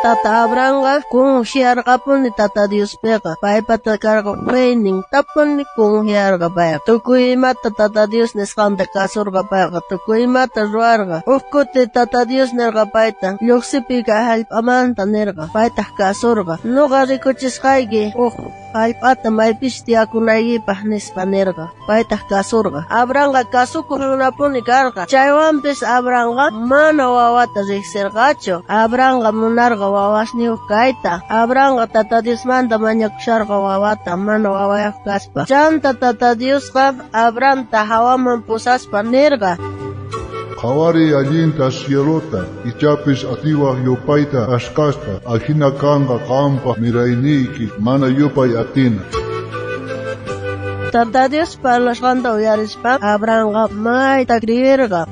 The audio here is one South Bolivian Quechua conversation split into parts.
Tata Abrahamqa confiarqapuni Tata Diospiqa. Paypata karqa feynin tapuni confiarqa payqa. Tukuy imata Tata Dios nisqanta kasurqa payqa. Tukuy imata ruwarqa. Uj kuti Tata Dios nirqa payta lluqsipi kay jallp'amanta nirqa. Paytaq kasurqa. Nuqa rikuchisqayki uj jallp'ata maypis tiyakunaykipaq nispa nirqa. Paytaq kasurqa. Abrahamqa kasukuq runapuni karqa. Chaywanpis Abrahamqa mana wawata riqsirqachu. Abrahamqa munarqa wawasniyuq kayta. Abrahamqa Tata Diosmanta mañakusharqa wawata mana wawayuq kaspa. Chanta Tata Diosqa Abrahamta hawaman pusaspa nirqa: Qhawariy allinta cielota, ichapis atiwaj yupayta ashkhasta, ajina kanqa qanpaj mirayniyki mana yupay atina. Tata Dios parlasqanta uyarispa Abrahamqa mayta creerqa.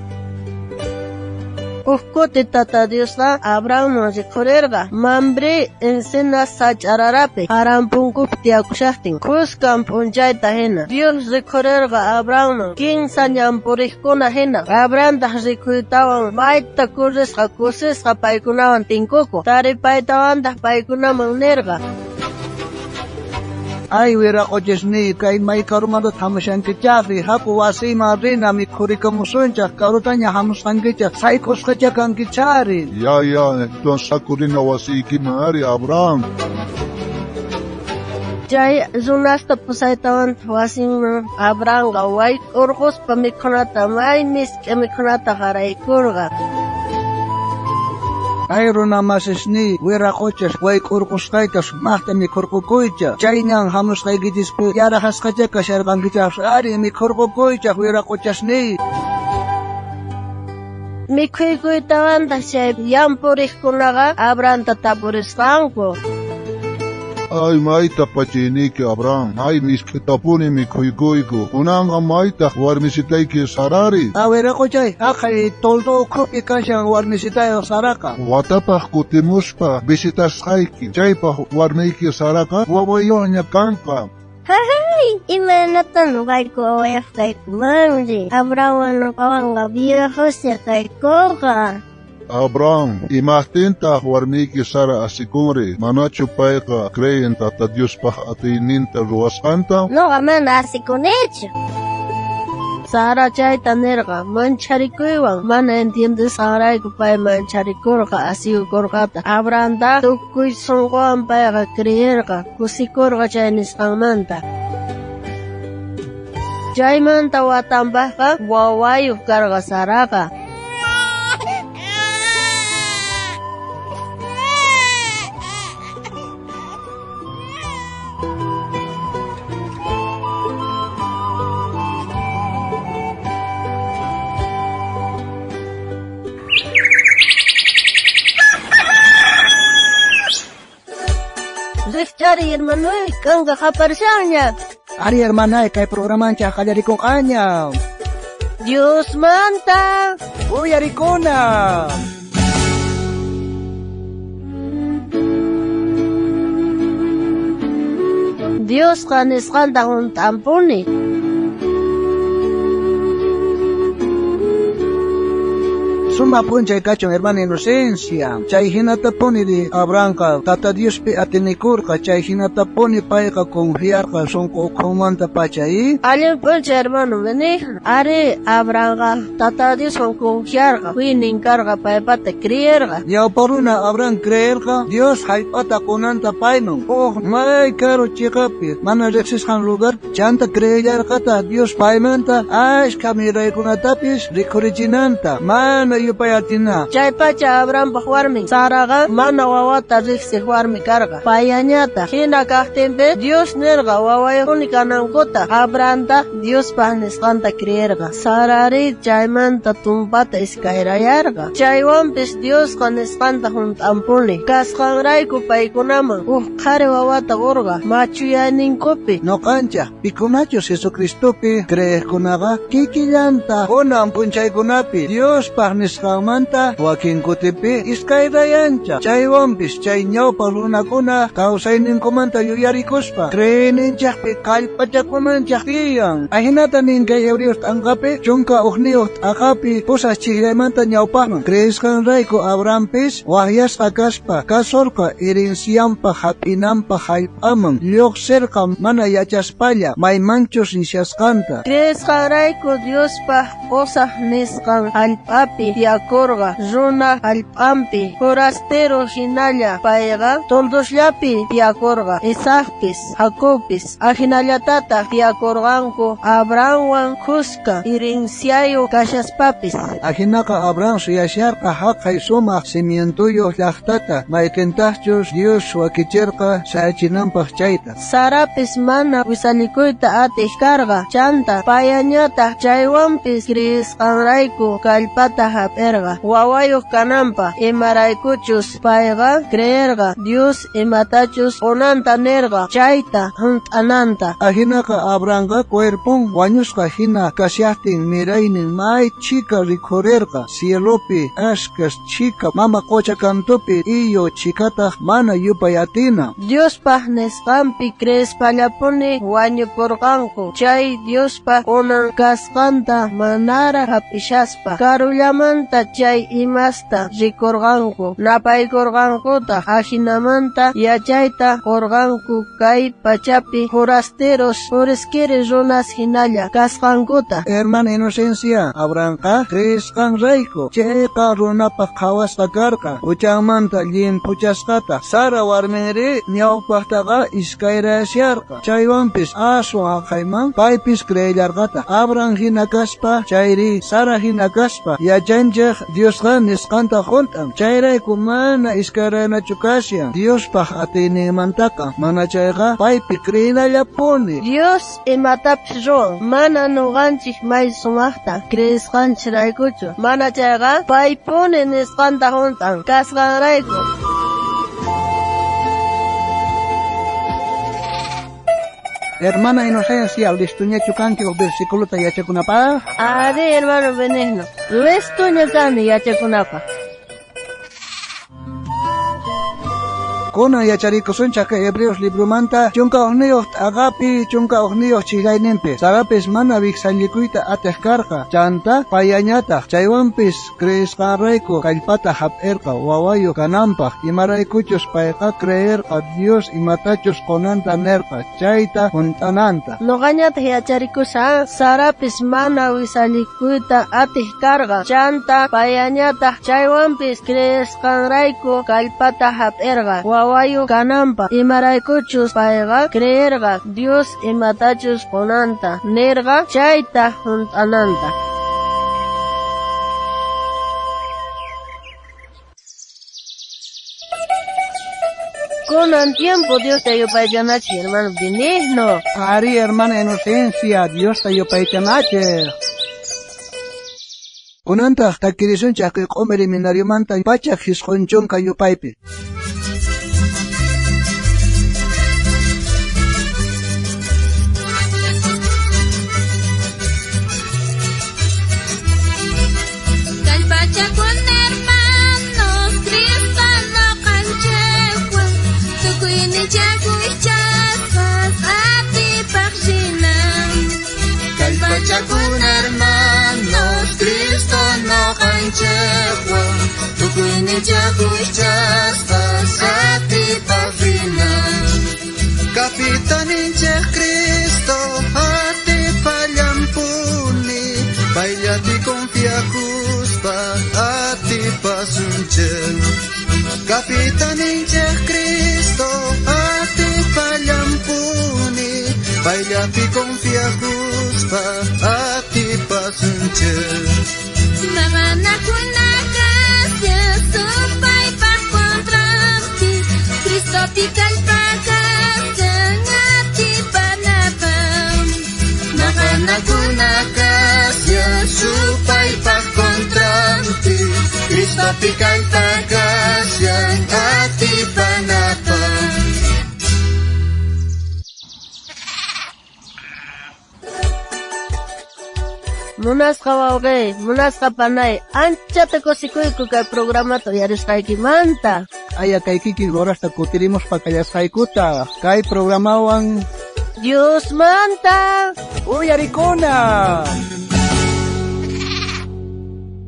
Uj kuti Tata Diosqa Abrahamman rikhurirqa Mamre encina sach'ararapi Haran punkupi tiyakushajtin khuskan p'unchayta hina. Dios rikhurirqa Abrahamman kinsa ñanpuriqkuna hina. Abrahamtaq rikuytawan mayta kurrisqa kusisqa paykunawan tinkukuq. Taripaytawantaq paykunaman nirqa: Ay, wiraqochisniy, kay may karumanta hamushankichaqri, haku wasiyman rina mikhurikamusunchaq, karutaña hamusqankichaq, sayk'usqacha kankichari. Ya, ya, entonces sakurina wasiykiman ari, Abraham. Chay runasta pusaytawantaq wasinman Abrahamqa wayk'urquspa mikhunata may misk'i mikhunata qaraykurqa. Ay runa masisniy, wiraqochas wayk'urqusqayta sumaqta mikhurqukuychaq. Chayñan hamusqaykichispi yaraqasqacha kasharqankichaq, ari mikhurqukuychaq wiraqochasniy. Mikhuykuytawantaq chay yampuriqkunaqa Abrahamta tapurisqanku. Ay, mayta pachayniyki Abraham, ay misk'itapuni mikhuykuyku. Kunanqa maytaq warmisitayki Sarari. A wiraqochay, haqay toldo ukhupi kashan warmisitayuq Saraqa. Watapaq kutimuspa visitasqayki, chaypaq warmiyki Saraqa wawayuqña kanqa. Jajay, imaynatan nuqayku wawayuq kaykumanri? Abrahamwan nuqawanqa viejosña kaykuqa. Abraham, imajtintaq warmiyki Sara asikunri? Manachu payqa creen Tata Diospaq atiyninta ruwasqanta? Nuqa mana asikunichu. Sara chayta nirqa mancharikuywan mana entiendesqanrayku pay mancharikurqa asiyukurqataq. Abrahamta tukuy sunquwan payqa creerqa, kusikurqa chay nisqanmanta. Chaymanta watanpaqqa wawayuq karqa Saraqa. Rijch'ariy hermanoy, kanqa qaparishanña. Ari hermanay, kay programanchaq qallarikunqaña. Diosmanta Uyarikuna. Diosqa nisqanta hunt'anpuni. Suma p'unchay kachun hermana Inocencia. Chay hinatapuni ri Abrahamqa Tata Diospi atinikurqa, chay hinatapuni payqa confiarqa sunqu ukhumanta pacha i. Allin p'unchay hermano Benigno. Ari Abrahamqa Tata Dioswan confiarqa, feynin karqa paypata creerqa. Ñawpa runa Abraham creerqa Dios jallp'ata qunanta payman. Uj may karu chiqapi mana riqsisqan lugar chanta creellarqataq Dios paymanta ashkha miraykunatapis rikhurichinanta mana yupay atina. Chaypacha Abrahampaq warmin Saraqa mana wawata riqsiq warmi karqa. Payañataq hina kaqtinpi Dios nirqa wawayuqpuni kanankuta. Abrahamtaq Diospaq nisqanta creerqa. Sarari chaymanta tumpata iskayrayarqa. Chaywanpis Diosqa nisqanta hunt'anpuni. Kasqanrayku paykunaman uj qhari wawata qurqa machuyayninkupi. Nuqanchaq pikunachus Jesucristopi creeqkunaqa kikillanta kunan p'unchaykunapi Diospaq nisqanta Creesqanmanta wakin kutipi iskayrayancha. Chaywanpis chay ñawpa runakuna kawsayninkumanta yuyarikuspa creeyninchikpi kallpachakunanchik tiyan. Ajinata nin kay Hebreos t'anqapi 11 t'aqapi pusaq chiqllaymanta ñawpaqman. Creesqanrayku Abrahampis waqyasqa kaspa kasurqa herencianpaq hap'inanpaq jallp'aman lluqsirqa mana yachaspalla maymanchus nishasqanta. Creesqanrayku Diospaq qusaq nisqan jallp'api tiyakurqa runa jallp'anpi forastero hinalla payqa toldosllapi tiyakurqa Isaacpis Jacobpis ajinallatataq tiyakurqanku Abrahamwan khuska herenciayuq kashaspapis. Ajinaqa Abraham suyasharqa jaqay sumaq cimientuyuq llaqtata mayqintaqchus Dios wakichirqa sayachinanpaq chayta. Sarapis mana wisallikuyta atiq karqa chanta payañataq chaywanpis creesqanrayku kallpata hap'irqa wawayuq kananpaq imaraykuchus payqa creerqa Dios imatachus qunanta nirqa chayta junt'ananta. Ajinaqa Abrahamqa cuerpon wañusqa hina kashaqtin miraynin may chhika rikhurirqa cielopi ashkas chhika mama qocha kantupi iyo chhikataq mana yupay atina. Diospaq nisqanpi creespallapuni wañupurqanku chay Diospaq qunan kasqanta manaraq hap'ishaspa karullamanta chay imasta rikurqanku napaykurqankutaq ajinamanta yachayta qurqanku kay pachapi forasteros puriskiri runas hinalla kasqankuta. Hermana Inocencia, Abrahamqa creesqanrayku chayqa runapaq qhawasqa karqa huchanmanta llimphuchasqata. Sara warminri ñawpaqtaqa iskayrayasharqa chaywanpis aswan jaqayman paypis creellarqataq. Abraham hina kaspa chayri Sara hina kaspa yachanchik Diosqa nisqanta junt'an. Chayrayku mana iskayrayanachu kashan Diospaq atiyninmantaqa mana chayqa paypi creenallapuni. Dios imatapis ruwan mana nuqanchik may sumaqta creesqanchikraykuchu mana chayqa paypuni nisqanta junt'an kasqanrayku. Hermana Inocencia, listuñachu kanki uj versículota yachakunapaq? Ari, hermano Benigno, listuña kani yachakunapaq. Kunan yacharikusunchik kay Hebreos libromanta 11 t'aqapi 11 chillayninpi. Sarapis mana wiksallikuyta atiq karqa chanta payañataq chaywanpis creesqanrayku kallpata hap'irqa wawayuq kananpaq imaraykuchus payqa creerqa Dios imatachus qunanta nirqa chayta junt'ananta. Nuqañataq yacharikushan Sarapis mana wisallikuyta atiq karqa chanta payañataq chaywanpis creesqanrayku kallpata hap'irqa wawayuq kananpaq imaraykuchus payqa creerqa Dios imatachus qunanta nirqa chayta junt'ananta. Kunan tiempo Diosta yupaychanachik, hermano Benigno. Ari, hermana Inocencia, Diosta yupaychanachik. Kunantaq takirisunchik kay q'umir seminariomanta 190 yupaypi. Kallpachakun hermanos, Cristo noqanchikwan, tukuynichakuychasqas atipaq rinan. Kallpachakun hermanos, Cristo noqanchikwan, tukuynichakuychasqas atipaq rinan. Capitaninchik Cristo atipallampuni, payllapi confiakuspa atipasunchik. Capitaninchik Cristo atipallampuni, payllapi confiakuspa atipasunchik. Maqanakuna kashan supaypaq contranpi, Cristopi kallpa kashan atipanapaq. Maqanakuna kashan supaypaq contranpi, Cristopi kallpa kashan atipanapaq. Munasqa wawqey, munasqa panay, anchata kusikuyku kay programata uyarisqaykimanta. Aya kay kikin horasta kutirimuspa kallasqaykuta kay programawan Diosmanta uyarikuna.